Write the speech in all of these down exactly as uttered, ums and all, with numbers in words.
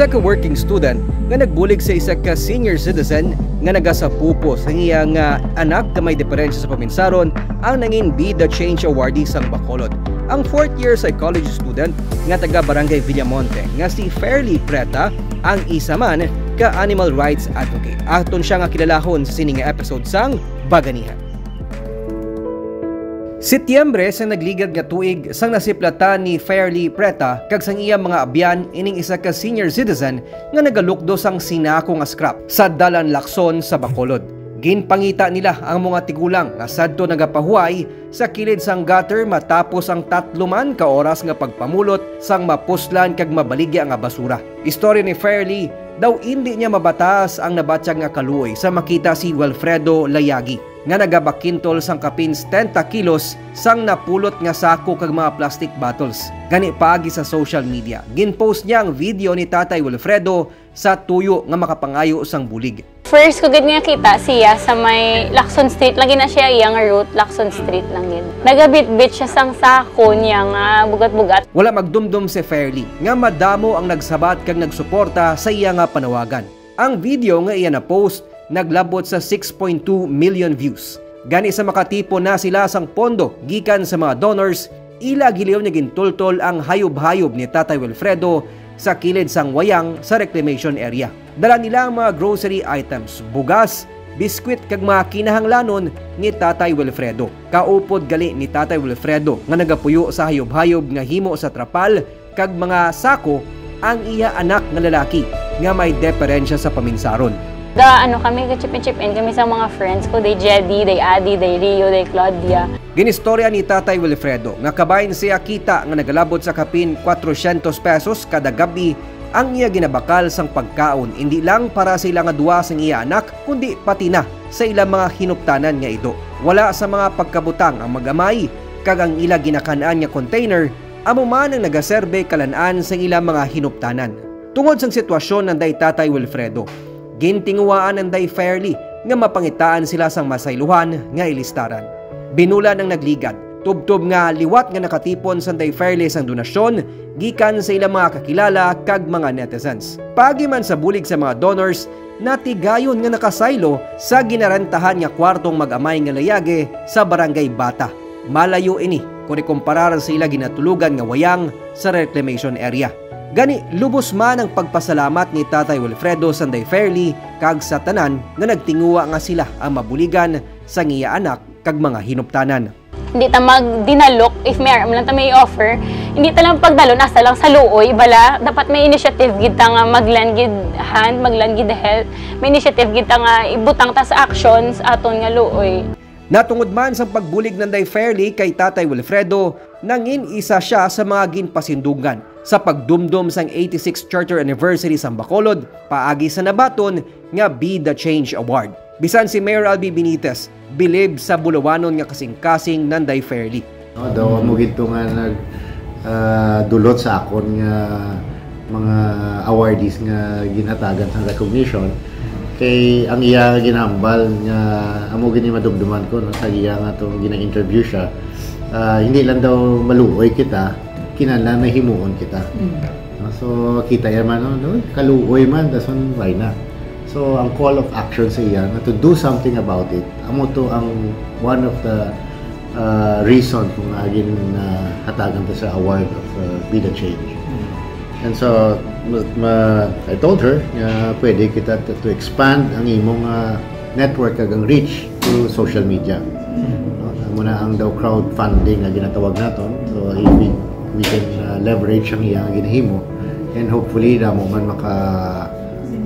ka working student nga nagbulig sa isa ka senior citizen nga nagasapupo sa iya nga anak nga may diferensya sa paminsaron ang nangin Be the Change awardee sang Bacolod. Ang fourth year psychology student nga taga Barangay Villamonte nga si Fairly Preta ang isa man ka animal rights advocate. Aton siya nga kilalahon sa sini nga episode sang Baganihan. Setyembre sang nagligad nga tuig, sang nasiplatan ni Fairly Preta kag sang iya mga abyan ining isa ka senior citizen nga nagalukdo sang sinako nga scrap sa Dalan Lacson sa Bacolod. Ginpangita nila ang mga tigulang nga sadto nagapahuway sa kilid sang gutter matapos ang tatlo man ka oras nga pagpamulot sang mapuslan kag mabaligya nga basura. Istorya ni Fairly, daw indi niya mabatas ang nabatyag nga kaluoy sa makita si Wilfredo Layagi nga nagabakintol sang kapin setenta kilos sang napulot nga sako kag mga plastic bottles. Gani, paagi sa social media, ginpost niya ang video ni Tatay Wilfredo sa tuyo nga makapangayo sang bulig. First ko gid nga kita siya sa may Lacson Street, lagi na siya iya nga route, Lacson Street lang gid. Nagabitbit siya sang sako niya nga bugat-bugat. Wala magdumdom si Fairly nga madamo ang nagsabat kag nagsuporta sa iya nga panawagan. Ang video nga iya na-post naglabot sa six point two million views. Gani, sa makatipon na sila sang pondo gikan sa mga donors, ila giliw nga gintultol ang hayop-hayop ni Tatay Wilfredo sa kilid sang wayang sa reclamation area. Dala nila ang mga grocery items, bugas, biskwit kag mga kinahanglanon ni Tatay Wilfredo. Kaupod gali ni Tatay Wilfredo nga nagapuyo sa hayop-hayop nga himo sa trapal kag mga sako ang iya anak nga lalaki nga may diferensya sa paminsaron. Ga, ano kami, ga-chip in, chip in kami sa mga friends ko, day Jedi, day Adi, day Rio, day Claudia. Ginistorya ni Tatay Wilfredo nga kabahin siya kita nga nagalabot sa kapin kwatrocientos pesos kada gab-i ang iya ginabakal sang pagkaon, indi lang para sa ila nga duwa sang iya anak, kundi pati na sa ila mga hinuptanan nga ido. Wala sa mga pagkabutang ang mag-amay, kag ang ila ginakan-an nga container amo man ang nagaserbe kalan-an sang ila mga hinuptanan. Tungod sang sitwasyon nanday Tatay Wilfredo, gintinguhaan nanday Fairly nga mapangitaan sila sang masaylohan nga ilistaran. Binulan ang nagligad, tubtob nga liwat nga nakatipon sanday Fairly sang donasyon gikan sa ilang mga kakilala kag mga netizens. Paagi man sa bulig sa mga donors, natigayon nga nakasaylo sa ginarentahan nga kwartong mag-amay nga Layagi sa Barangay Bata. Malayo ini kon ikumparar sa ila ginatulugan nga wayang sa reclamation area. Gani, lubos man ang pagpasalamat ni Tatay Wilfredo sanday Fairly kag sa tanan nga nagtinguha nga sila ang mabuligan sang iya anak kag mga hinuptanan. Hindi ta magdinalok if may ara man lang ta may offer. Hindi ta lang pagdalon asa lang sa luoy, bala. Dapat may initiative gid ta nga mag-lend gid hand, mag-lend gid help. May initiative gid ta nga ibutang ta sa actions aton nga luoy. Natungod man sang pagbulig nanday Fairly kay Tatay Wilfredo, nangin isa siya sa mga ginpasindungan sa pagdumdom sang eighty-sixth Charter Anniversary sang Bacolod paagi sa nabaton nga Be the Change Award. Bisan si Mayor Albi Benitez bilib sa bulawanon nga kasing-kasing nanday Fairly. No, daw amo gid to nga nag, ah, dulot sa akon nga mga awardees nga ginhatagan sang recognition. Kay ang iya nga ginahambal nga amo gid ni madumduman ko, no, sa iya nga tong gina-interview siya, ah, hindi lang daw maluoy kita, kinahanglan may himuon kita. No, so kita ya man, no, no, kaluoy man, dason why not? So ang call of action sa iya nga to do something about it, amo to ang one of the, uh, reason kung nga gin, uh, hatagan ta sa award of, uh, Be the Change. And so, ma, ma, I told her nga pwede kita to, to expand ang imong, uh, network kag ang reach through social media. No? Amo na ang daw crowdfunding nga ginatawag naton. So if we, we can, uh, leverage ang iyang ginahimo, and hopefully damo man maka,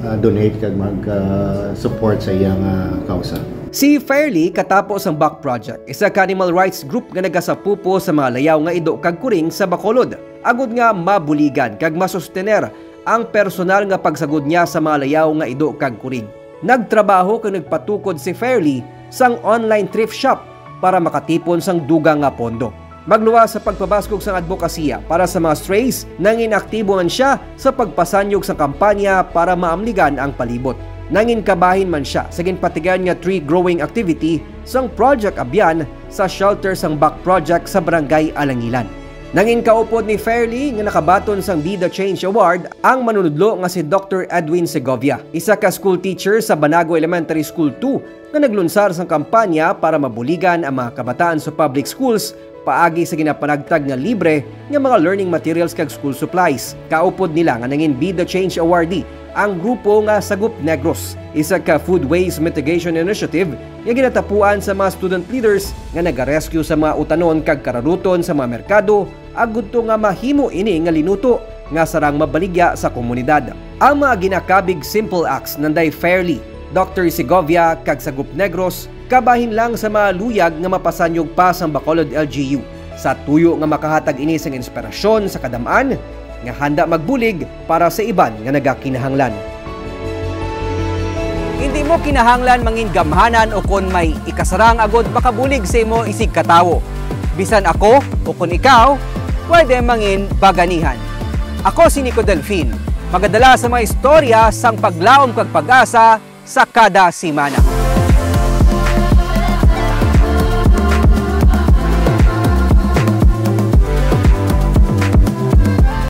uh, donate kag mag, uh, support sa iyang, uh, kausa. Si Fairly katapo sang Buck Project, isa ka animal rights group nga nagasapupo sa mga layaw nga ido kag kuring sa Bacolod, agod nga mabuligan kag masustener ang personal nga pagsagod niya sa mga layaw nga ido kag kuring. Nagtrabaho kag nagpatukod si Fairly sang online thrift shop para makatipon sang dugang nga pondo. Magluwas sa pagpabaskog sang adbokasiya para sa mga strays, nangin aktibo man sia sa pagpasanyog sang kampanya para maamligan ang palibot. Nangin kabahin man sia sa ginpatigayon nga tree growing activity sang Project Abyan sa shelter sang Buck Project sa Barangay Alangilan. Nangin kaupod ni Fairly nga nakabaton sang Be the Change Award ang manunudlo nga si Doctor Edwin Segovia, isa ka school teacher sa Banago Elementary School two nga naglunsar sang kampanya para mabuligan ang mga kabataan sa public schools paagi sa ginapanagtag nga libre nga mga learning materials kag school supplies. Kaupod nila nga nangin Be the Change Awardee ang grupo nga Sagup Negros, isa ka food waste mitigation initiative nga ginatapuan sa mga student leaders nga nagarescue sa mga utanon kag kararuton sa mga merkado, agud to nga mahimo ini nga linuto nga sarang mabaligya sa komunidad. Ang mga ginakabig simple acts nanday Fairly, Doctor Segovia, kag Sagup Negros kabahin lang sa mga luyag nga mapasanyog pa sang Bacolod L G U, sa tuyo nga makahatag ini sang inspirasyon sa kadam-an nga handa magbulig para sa iban nga nagakinahanglan. Hindi mo kinahanglan mangin gamhanan o kon may ikasarang agod makabulig sa imo isig katawo. Bisan ako o kon ikaw, pwede mangin baganihan. Ako si Nico Delfin, magadala sa mga istorya sang paglaom kag pag-asa sa kada semana.